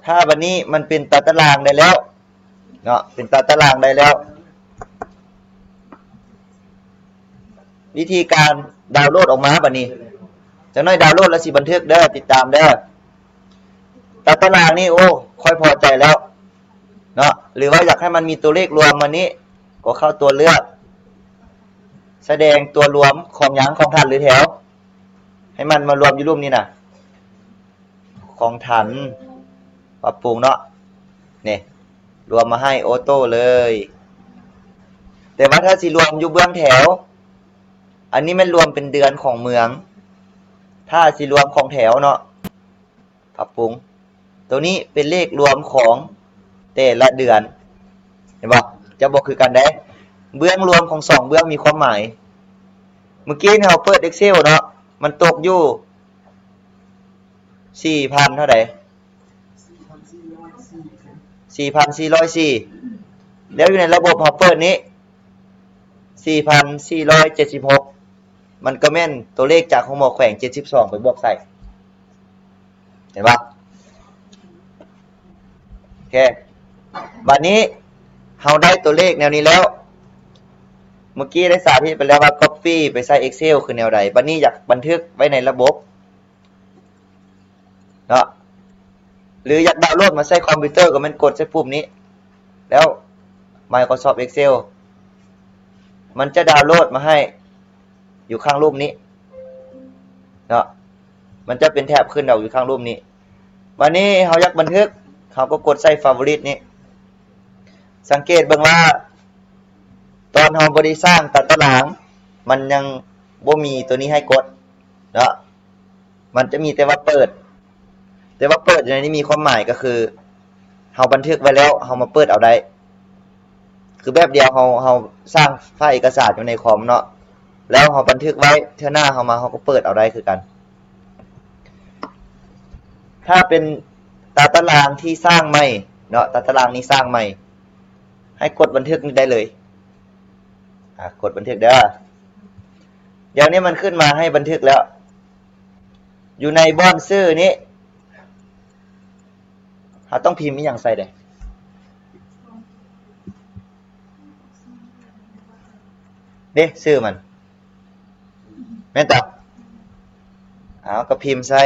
ຖ້າບັດນີ້ມັນເປັນຕາຕະລາງໄດ້ແລ້ວເນາະ ເປັນຕາຕະລາງໄດ້ແລ້ວ ວິທີການດາວໂຫຼດອອກມາບັດນີ້ ຈັກໜ້ອຍດາວໂຫຼດແລ້ວຊິບັນທຶກເດີ ຕິດຕາມເດີ. ຕາຕະລາງນີ້ ໂອ້ ຂ້ອຍພໍໃຈແລ້ວເນາະ ຫຼືວ່າຢາກໃຫ້ມັນມີຕົວເລກລວມມານີ້ ກໍເຂົ້າຕົວເລືອກ ສະແດງຕົວລວມຂອງຫຍັງ ຂອງຖັນ ຫຼື ແຖວ ໃຫ້ມັນມາລວມຢູ່ລຸ່ມນີ້ນະ ຂອງຖັນ ປັບປຸງເນາະ ນີ້ ລວມມາໃຫ້ໂອໂຕ້ເລີຍ. ແຕ່ວ່າຖ້າຊິລວມຢູ່ເບື້ອງແຖວ ອັນນີ້ແມ່ນລວມເປັນເດືອນຂອງເມືອງ ຖ້າຊິລວມຂອງແຖວເນາະ ປັບປຸງ ໂຕນີ້ເປັນເລກລວມຂອງແຕ່ລະເດືອນ ເຫັນບໍ່? ຈະບໍ່ຄືກັນເດ້ ເບື້ອງລວມຂອງສອງເບື້ອງມີຄວາມໝາຍ. ເມື່ອກີ້ເຮົາເປີດ Excel ເນາະ ມັນຕົກຢູ່ ສີ່ພັນເທົ່າໃດ? ສີ່ພັນສີ່ຮ້ອຍສີ່ ແລ້ວຢູ່ໃນລະບົບເຮົາເປີດນີ້ ສີ່ພັນສີ່ຮ້ອຍເຈັດສິບຫົກ ມັນກໍແມ່ນຕົວເລກຈາກໂຮງໝໍແຂວງເຈັດສິບສອງໄປບວກໃສ່ ເຫັນບໍ່? ໂອເຄ ບັດນີ້ເຮົາໄດ້ຕົວເລກແນວນີ້ແລ້ວ ເມື່ອກີ້ໄດ້ສາທິດໄປແລ້ວວ່າ Copy ໄປໃສ່ Excel ຄືແນວໃດ ບັດນີ້ຢາກບັນທຶກໄວ້ໃນລະບົບ ເນາະ ຫຼືຢາກດາວໂຫຼດມາໃສ່ຄອມພິວເຕີ ກໍແມ່ນກົດໃສ່ປຸ່ມນີ້ ແລ້ວ Microsoft Excel ມັນຈະດາວໂຫຼດມາໃຫ້ຢູ່ຂ້າງລຸ່ມນີ້ເນາະ ມັນຈະເປັນແຖບຂຶ້ນດອກຢູ່ຂ້າງລຸ່ມນີ້. ບັດນີ້ເຮົາຢາກບັນທຶກ ເຮົາກໍກົດໃສ່ Favorite ນີ້ ສັງເກດເບິ່ງວ່າ ຕອນເຮົາບໍ່ໄດ້ສ້າງຕາຕະລາງ ມັນຍັງບໍ່ມີຕົວນີ້ໃຫ້ກົດເນາະ ມັນຈະມີແຕ່ວ່າເປີດ ແຕ່ວ່າເປີດຢູ່ໃນນີ້ມີຄວາມໝາຍ ກໍຄືເຮົາບັນທຶກໄວ້ແລ້ວ ເຮົາມາເປີດເອົາໄດ້ ຄືແບບດຽວເຮົາ ເຮົາສ້າງໄຟລ໌ເອກະສານຢູ່ໃນຄອມເນາະ ແລ້ວເຮົາບັນທຶກໄວ້ ເທື່ອໜ້າເຮົາມາ ເຮົາກໍເປີດເອົາໄດ້ຄືກັນ. ຖ້າເປັນຕາຕະລາງທີ່ສ້າງໃໝ່ເນາະ ຕາຕະລາງນີ້ສ້າງໃໝ່ ໃຫ້ກົດບັນທຶກນີ້ໄດ້ເລີຍ ອາ ກົດບັນທຶກເດີ. ດຽວນີ້ມັນຂຶ້ນມາໃຫ້ບັນທຶກແລ້ວ ຢູ່ໃນບ່ອນຊື່ນີ້ ເຮົາຕ້ອງພິມອີ່ຫຍັງໃສ່ເດ ເດ ຊື່ມັນ ແມ່ນຕາ ເອົາ ກໍພິມໃສ່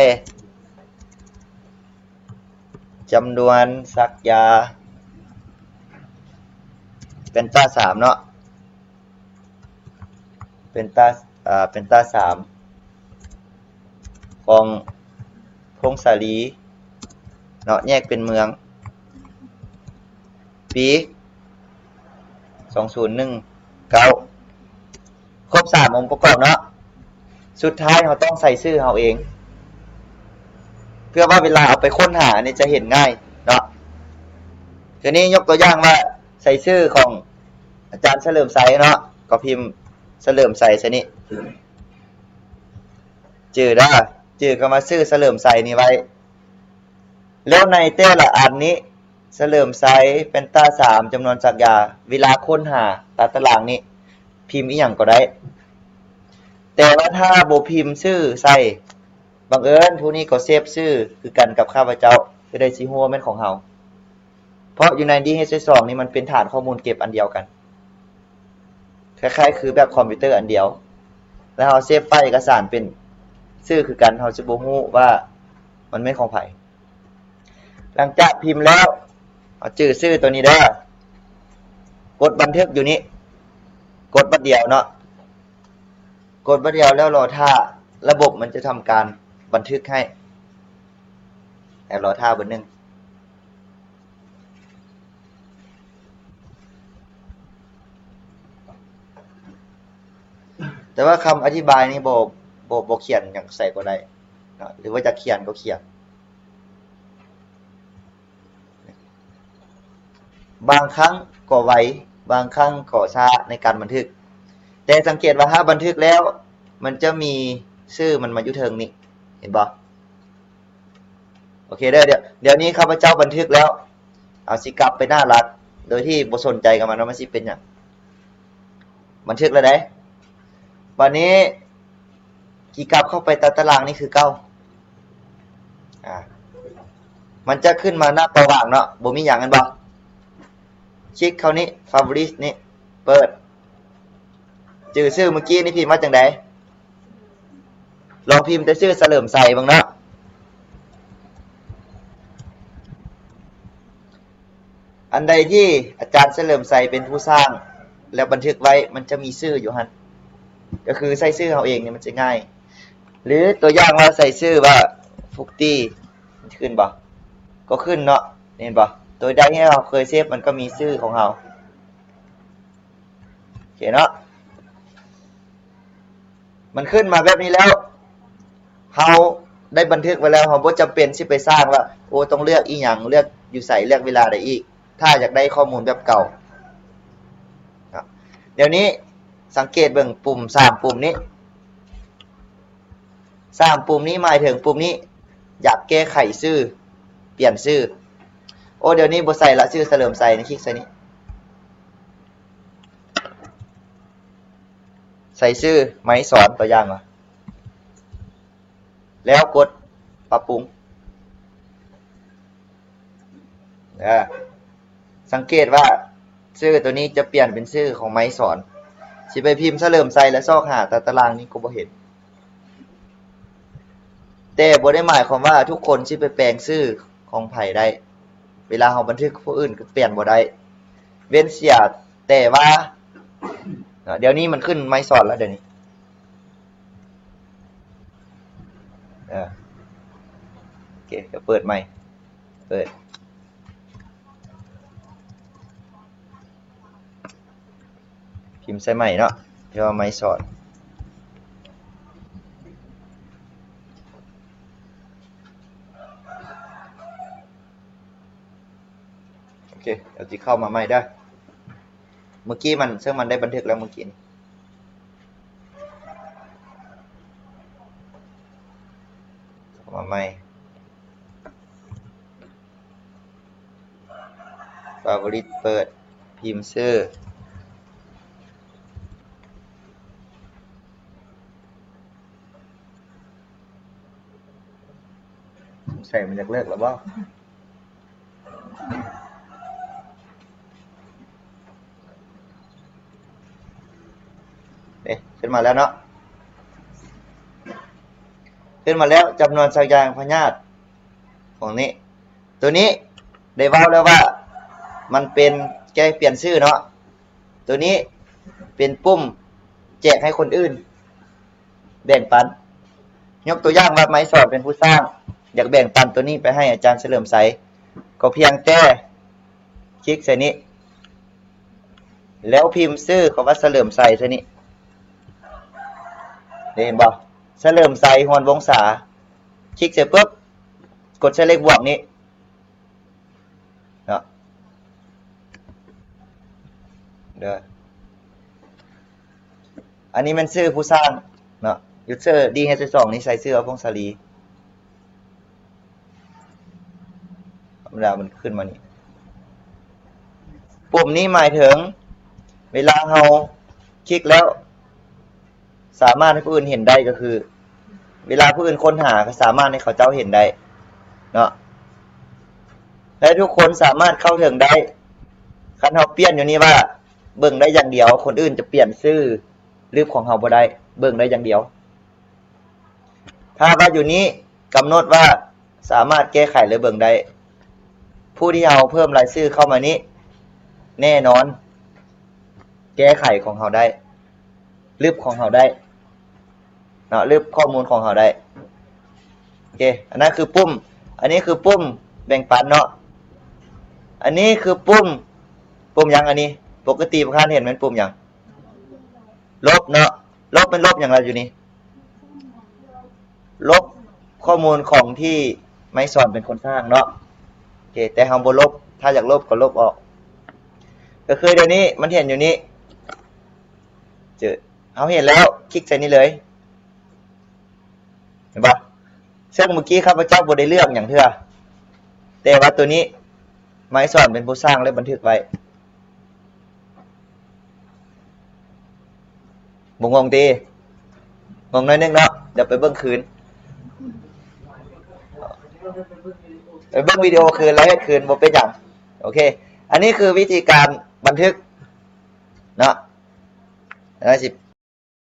ຈຳນວນສັກຢາ ເປັນຕາສາມເນາະ ເປັນຕາ ເປັນຕາສາມ ຂອງພົງສາລີເນາະ ແຍກເປັນເມືອງ ປີ ສອງສູນໜຶ່ງເກົ້າ ຄົບສາມອົງປະກອບເນາະ ສຸດທ້າຍເຮົາຕ້ອງໃສ່ຊື່ເຮົາເອງ ເພື່ອວ່າເວລາເອົາໄປຄົ້ນຫານີ້ຈະເຫັນງ່າຍເນາະ. ຄືນີ້ຍົກຕົວຢ່າງວ່າໃສ່ຊື່ຂອງອາຈານສະເຫຼີມໄຊເນາະ ກໍພິມສະເຫຼີມໄຊໃສ່ນີ້ ຈື່ເດີ ຈື່ຄຳວ່າຊື່ສະເຫຼີມໄຊນີ້ໄວ້ ແລ້ວໃນແຕ່ລະອັນນີ້ ສະເຫຼີມໄຊ ເປັນຕາສາມ ຈຳນວນສັກຢາ ເວລາຄົ້ນຫາຕາຕະລາງນີ້ ພິມອີ່ຫຍັງກໍໄດ້ ແຕ່ວ່າຖ້າບໍ່ພິມຊື່ໃສ່ ບັງເອີນຜູ້ນີ້ກໍເຊບຊື່ຄືກັນກັບຂ້າພະເຈົ້າ ຄືໄດ້ຊິຮູ້ວ່າແມ່ນຂອງເຮົາ ເພາະຢູ່ໃນ DHS ສອງນີ້ມັນເປັນຖານຂໍ້ມູນເກັບອັນດຽວກັນ ຄ້າຍໆຄືແບບຄອມພິວເຕີອັນດຽວ ແລ້ວເຮົາເຊບໄຟລ໌ເອກະສານເປັນຊື່ຄືກັນ ເຮົາຈະບໍ່ຮູ້ວ່າມັນແມ່ນຂອງໃຜ. ຫຼັງຈາກພິມແລ້ວ ເອົາຈື່ຊື່ໂຕນີ້ເດີ ກົດບັນທຶກຢູ່ນີ້ ກົດບັດດຽວເນາະ ກົດບັດດຽວແລ້ວລໍຖ້າ ລະບົບມັນຈະທຳການບັນທຶກໃຫ້ ແລ້ວລໍຖ້າບຶດໜຶ່ງ. ແຕ່ວ່າຄຳອະທິບາຍນີ້ບໍ່ ບໍ່ ບໍ່ຂຽນຫຍັງໃສ່ກໍໄດ້ເນາະ ຫຼືວ່າຈະຂຽນກໍຂຽນ ບາງຄັ້ງກໍໄວ ບາງຄັ້ງກໍຊ້າໃນການບັນທຶກ ແຕ່ສັງເກດວ່າຖ້າບັນທຶກແລ້ວ ມັນຈະມີຊື່ມັນມາຢູ່ເທິງນີ້ ເຫັນບໍ່? ໂອເຄເດີ ດຽວ ດຽວນີ້ຂ້າພະເຈົ້າບັນທຶກແລ້ວ ເຮົາຊິກັບໄປໜ້າຫຼັກ ໂດຍທີ່ບໍ່ສົນໃຈກັບມັນວ່າມັນຊິເປັນຫຍັງ ບັນທຶກແລ້ວເດ້. ບັດນີ້ ທີ່ກັບເຂົ້າໄປຕາຕະລາງນີ້ຄືເກົ່າ ອາ ມັນຈະຂຶ້ນມາໜ້າເປົ່າວ່າງເນາະ ບໍ່ມີຫຍັງແມ່ນບໍ່? ຄລິກເຂົ້ານີ້ Fabric ນີ້ ເປີດ. ຈື່ຊື່ເມື່ອກີ້ນີ້ພິມວ່າຈັ່ງໃດ? ລອງພິມແຕ່ຊື່ສະເຫຼີມໄຊເບິ່ງເນາະ. ອັນໃດທີ່ອາຈານສະເຫຼີມໄຊເປັນຜູ້ສ້າງ ແລ້ວບັນທຶກໄວ້ ມັນຈະມີຊື່ຢູ່ຫັ້ນ ກໍຄືໃສ່ຊື່ເຮົາເອງນີ້ມັນຈະງ່າຍ. ຫຼືຕົວຢ່າງວ່າໃສ່ຊື່ວ່າ ຟຸກຕີ ມັນຈະຂຶ້ນບໍ່? ກໍຂຶ້ນເນາະ ເຫັນບໍ່? ໂຕໃດທີ່ເຮົາເຄີຍເຊບ ມັນກໍມີຊື່ຂອງເຮົາ. ໂອເຄເນາະ ມັນຂຶ້ນມາແບບນີ້ແລ້ວ ເຮົາໄດ້ບັນທຶກໄວ້ແລ້ວ ເຮົາບໍ່ຈຳເປັນຊິໄປສ້າງວ່າ ໂອ້ ຕ້ອງເລືອກອີ່ຫຍັງ ເລືອກຢູ່ໃສ ເລືອກເວລາໃດອີກ ຖ້າຢາກໄດ້ຂໍ້ມູນແບບເກົ່າເນາະ. ດຽວນີ້ສັງເກດເບິ່ງປຸ່ມສາມປຸ່ມນີ້ ສາມປຸ່ມນີ້ໝາຍເຖິງປຸ່ມນີ້ ຢາກແກ້ໄຂຊື່ ປ່ຽນຊື່. ໂອ້ ດຽວນີ້ບໍ່ໃສ່ລະ ຊື່ສະເຫຼີມໄຊ ຄລິກໃສ່ນີ້ ໃສ່ຊື່ໄມສອນ ຕົວຢ່າງວ່າ ແລ້ວກົດປັບປຸງ. ເອີ ສັງເກດວ່າຊື່ໂຕນີ້ຈະປ່ຽນເປັນຊື່ຂອງໄມສອນ. ຊິໄປພິມສະເຫຼີມໄຊ ແລະ ຊອກຫາຕາຕະລາງນີ້ກໍບໍ່ເຫັນ. ແຕ່ບໍ່ໄດ້ໝາຍຄວາມວ່າທຸກຄົນຊິໄປແປງຊື່ຂອງໃຜໄດ້. ເວລາເຮົາບັນທຶກຜູ້ອື່ນກໍປ່ຽນບໍ່ໄດ້ ເວັ້ນເສຍແຕ່ວ່າ ດຽວນີ້ມັນຂຶ້ນໄມສອນແລ້ວ ດຽວນີ້. ເອີ ໂອເຄ ດຽວເປີດໃໝ່ ເປີດ ພິມໃສ່ໃໝ່ເນາະ ເພາະວ່າໄມສອນ. ໂອເຄ ດຽວຊິເຂົ້າມາໃໝ່ເດີ. ເມື່ອກີ້ມັນ ເຊິ່ງມັນໄດ້ບັນທຶກແລ້ວເມື່ອກີ້ນີ້ ເຂົ້າມາໃໝ່ Fabric ເປີດ ພິມຊື່. ສົງໄສມັນຢາກເລີກແລ້ວບໍ່? ເອ ຂຶ້ນມາແລ້ວເນາະ ຂຶ້ນມາແລ້ວ ຈຳນວນສັກຢາຍພະຍາດຂອງນີ້. ໂຕນີ້ໄດ້ເວົ້າແລ້ວວ່າມັນເປັນແກ້ປ່ຽນຊື່ເນາະ. ໂຕນີ້ເປັນປຸ່ມແຈກໃຫ້ຄົນອື່ນ ແບ່ງປັນ. ຍົກຕົວຢ່າງວ່າໄມສອນເປັນຜູ້ສ້າງ ຢາກແບ່ງປັນໂຕນີ້ໄປໃຫ້ອາຈານສະເຫຼີມໄຊ ກໍພຽງແຕ່ຄລິກໃສ່ນີ້ ແລ້ວພິມຊື່ຄຳວ່າສະເຫຼີມໄຊໃສ່ນີ້ ເຫັນບໍ່? ສະເຫຼີມໄຊ ຮວນວົງສາ. ຄລິກໃສ່ປຶບ ກົດໃສ່ເລກບວກນີ້ ເນາະ ເດີ. ອັນນີ້ແມ່ນຊື່ຜູ້ສ້າງເນາະ user D H ສອງນີ້ໃສ່ຊື່ອາພົງສາລີ ທຳມະດາມັນຂຶ້ນມານີ້. ປຸ່ມນີ້ໝາຍເຖິງເວລາເຮົາຄລິກແລ້ວ ສາມາດໃຫ້ຜູ້ອື່ນເຫັນໄດ້ ກໍຄືເວລາຜູ້ອື່ນຄົ້ນຫາ ກໍສາມາດໃຫ້ເຂົາເຈົ້າເຫັນໄດ້ເນາະ ແລະ ທຸກຄົນສາມາດເຂົ້າເຖິງໄດ້. ຄັນເຮົາປ່ຽນຢູ່ນີ້ວ່າເບິ່ງໄດ້ຢ່າງດຽວ ຄົນອື່ນຈະປ່ຽນຊື່ ຫຼື ຂອງເຮົາບໍ່ໄດ້ ເບິ່ງໄດ້ຢ່າງດຽວ. ຖ້າວ່າຢູ່ນີ້ກຳນົດວ່າສາມາດແກ້ໄຂ ຫຼື ເບິ່ງໄດ້ ຜູ້ທີ່ເຮົາເພີ່ມລາຍຊື່ເຂົ້າມານີ້ ແນ່ນອນ ແກ້ໄຂຂອງເຮົາໄດ້ ລຶບຂອງເຮົາໄດ້ເນາະ ລຶບຂໍ້ມູນຂອງເຮົາໄດ້. ໂອເຄ ອັນນັ້ນຄືປຸ່ມ ອັນນີ້ຄືປຸ່ມແບ່ງປັນເນາະ. ອັນນີ້ຄືປຸ່ມ ປຸ່ມຫຍັງອັນນີ້? ປົກກະຕິພວກທ່ານເຫັນແມ່ນປຸ່ມຫຍັງ? ລົບເນາະ ລົບແມ່ນລົບຫຍັງລະຢູ່ນີ້? ລົບຂໍ້ມູນຂອງທີ່ໄມສອນເປັນຄົນສ້າງເນາະ. ໂອເຄ ແຕ່ເຮົາບໍ່ລົບ ຖ້າຢາກລົບກໍລົບອອກ. ກໍຄືດຽວນີ້ມັນເຫັນຢູ່ນີ້ ເຈີ ເຮົາເຫັນແລ້ວ ຄລິກໃສ່ນີ້ເລີຍ ເຫັນບໍ່? ເຊິ່ງເມື່ອກີ້ຂ້າພະເຈົ້າບໍ່ໄດ້ເລືອກຫຍັງເທື່ອ ແຕ່ວ່າໂຕນີ້ໄມສອນເປັນຜູ້ສ້າງ ແລະ ບັນທຶກໄວ້. ບໍ່ງົງຕິ? ງົງໜ້ອຍໜຶ່ງເນາະ ດຽວໄປເບິ່ງຄືນ. ໄປເບິ່ງວິດີໂອຄືນ ແລ້ວເຮັດຄືນ ບໍ່ເປັນຫຍັງ. ໂອເຄ ອັນນີ້ຄືວິທີການບັນທຶກເນາະ. ເຮົາຊິ